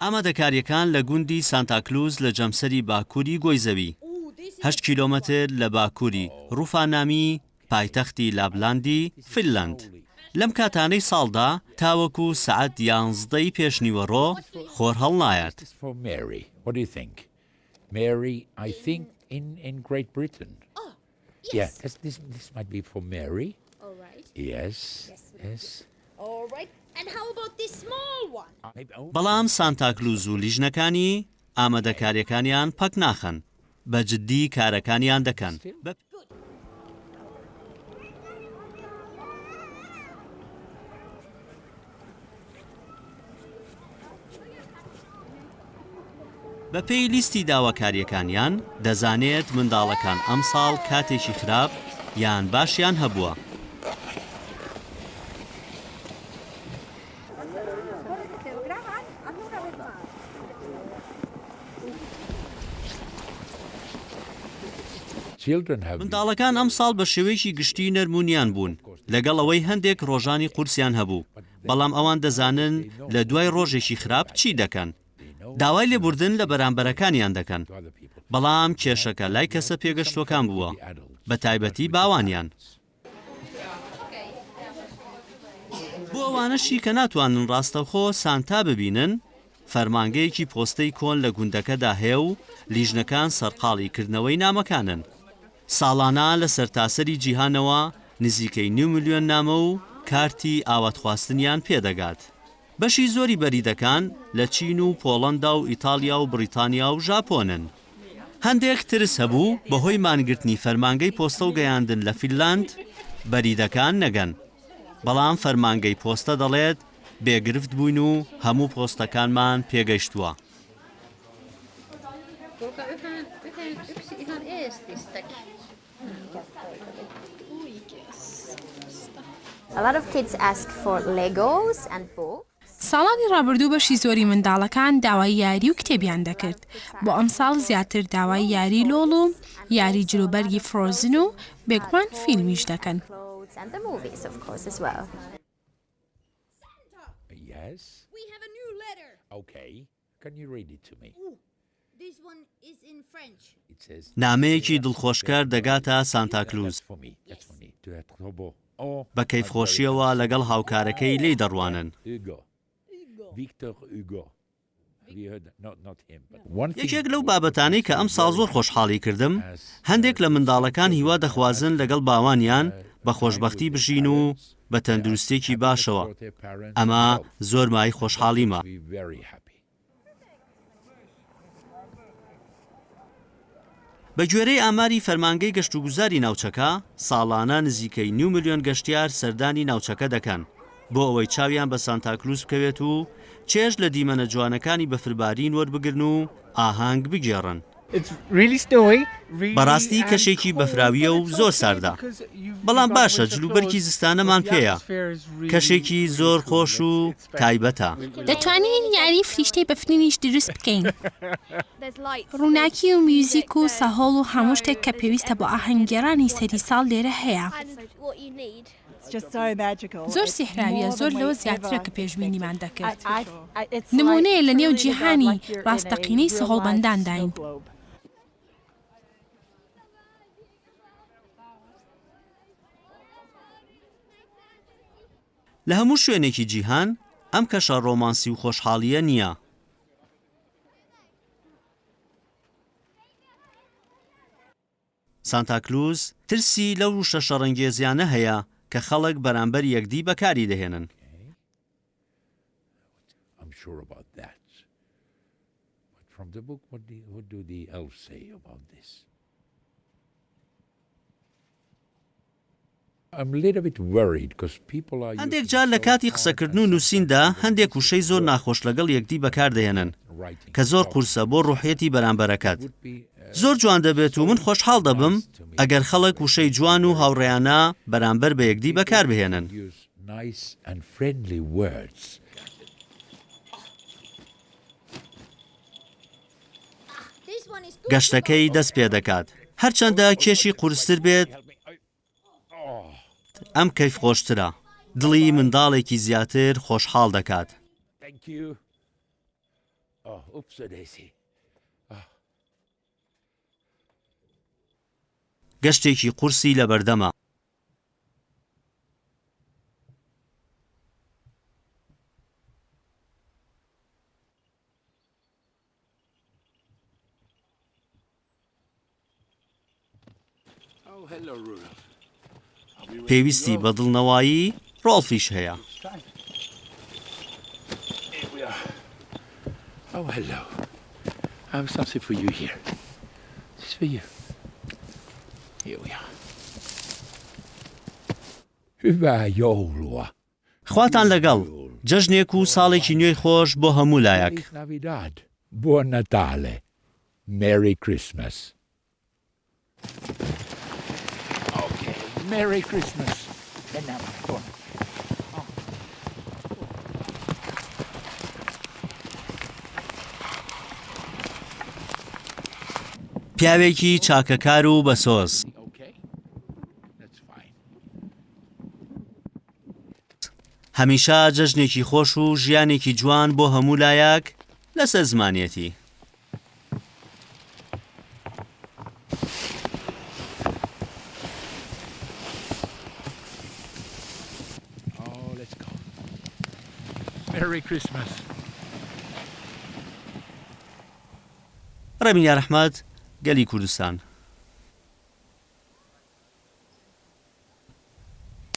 ئامادەکارییەکان لە گوندی سانتاکلوز لە جەمسەری باکووری گۆی زەوی، هەشت کیلۆمەتر لە باکووری ڕوفانامی پایتەختی لابلاندی فینلەند، لەم کاتانەی ساڵدا تاوەکو سەعات یانزدەی پێشنیوەڕۆ خۆر هەڵنایەت. بەڵام سانتاکلوز و لیژنەکانی ئامادەکارییەکانیان پەک ناخەن، بە جددی کارەکانیان دەکەن. بەپێی لیستی داواکارییەکانیان دەزانێت منداڵەکان ئەمساڵ کاتێکی خراپ یان باشیان هەبووە. منداڵەکان ئەمساڵ بە شێوەیەکی گشتی نەرم و نیان بوون، لەگەڵ ئەوەی هەندێک ڕۆژانی قورسیان هەبوو، بەڵام ئەوان دەزانن لە دوای ڕۆژێکی خراپ چی دەکەن. داوای لێبوردن لە بەرامبەرەکانیان دەکەن، بەڵام کێشەکە لای کەسە پێگەشتووەکان بووە، بەتایبەتی باوانیان. بۆ ئەوانەشی کە ناتوانن ڕاستەوخۆ سانتا ببینن، فەرمانگەیەکی پۆستەی کۆن لە گوندەکەدا هەیە و لیژنەکان سەرقاڵی کردنەوەی نامەکانن. ساڵانە لە سەرتاسەری جیهانەوە نزیکەی نیو ملیۆن نامە و کارتی ئاواتخواستنیان پێدەگات. بەشی زۆری بەریدەکان لە چین و پۆڵەندا و ئیتاڵیا و بڕیتانیا و ژاپۆنن. هەندێک ترس هەبوو بەهۆی مانگرتنی فەرمانگەی پۆستە و گەیاندن لە فینلاند بەریدەکان نەگەن، بەڵام فەرمانگەی پۆستە دەڵێت بێ گرفت بووین و هەموو پۆستەکانمان پێگەیشتووە. ساڵانی ڕابردوو بەشی زۆری منداڵەکان داوای یاری و کتێبیان دەکرد، بۆ ئەمساڵ زیاتر داوای یاری لۆڵ و یاری جلوبەرگی فرۆزن و بێگومان فیلمیش دەکەن. نامەیەکی دڵخۆشکەر دەگاتە سانتاکلوز. بە کەیفخۆشییەوە لەگەڵ هاوکارەکەی لێی دەڕوانن. یەکێک لەو بابەتانەی کە ئەمساڵ زۆر خۆشحاڵی کردم، هەندێک لە منداڵەکان هیوا دەخوازن لەگەڵ باوانیان بە خۆشبەختی بژین و بە تەندروستییەکی باشەوە، ئەمە زۆر مایەی خۆشحاڵیمە. بەگوێرەی ئاماری فەرمانگەی گەشتوگوزاری ناوچەکە، ساڵانە نزیکەی نیو ملیۆن گەشتیار سەردانی ناوچەکە دەکەن، بۆ ئەوەی چاویان بە سانتاکلوز بکەوێت و چێژ لە دیمەنە جوانەکانی بەفربارین وەربگرن و ئاهەنگ بگێڕن. بەڕاستی کەشێکی بەفراوییە و زۆر ساردە، بەڵام باشە جلوبەرگی زستانەمان پێیە، کەشێکی زۆر خۆش و تایبەتە. دەتوانین یاری فریشتەی بەفرینیش دروست بکەین. ڕووناکی و میوزیک و سەهۆڵ و هەموو شتێک کە پێویستە بۆ ئاهەنگگێڕانی سەری ساڵ لێرە هەیە. زۆر سیحراوییە، زۆر لەوە زیاترە کە پێشبینیمان دەکرد. نموونەیە لە نێو جیهانی ڕاستەقینەی سەهۆڵبەندانداین. لە هەموو شوێنێکی جیهان ئەم کەشە ڕۆمانسی و خۆشحاڵییە نییە. سانتاکلوز ترسی لەو وشە شەڕەنگێزیانە هەیە کە خەڵک بەرامبەر یەکدی بەکاری دەهێنن. هەندێک جار لە کاتی قسەکردن و نووسیندا هەندێک وشەی زۆر ناخۆش لەگەڵ یەکدی بەکاردەهێنن کە زۆر قورسە بۆ ڕوحیەتی بەرامبەرەکەت. زۆر جوان دەبێت و من خۆشحاڵ دەبم ئەگەر خەڵک وشەی جوان و هاوڕێیانە بەرامبەر بە یەکدی بەکاربهێنن. گەشتەکەی دەست پێدەکات. هەرچەندە کێشی قورستر بێت، ئەم کەیفخۆشترە، دڵی منداڵێکی زیاتر خۆشحاڵ دەکات. گەشتێکی قورسی لەبەردەمە. پێویستی بە دڵنەوایی ڕۆڵفیش هەیە. خواتان لەگەڵ، جەژنێک و ساڵێکی نوێی خۆش بۆ هەموو لایەک. Merry Christmas. Okay, Merry Christmas. پیاوێکی چاکەکار و بەسۆز. هەمیشە جەژنێکی خۆش و ژیانێکی جوان بۆ هەموو لایەک لەسەر زمانیەتی. ڕێبین یارئەحمەد، گەلی کوردستان.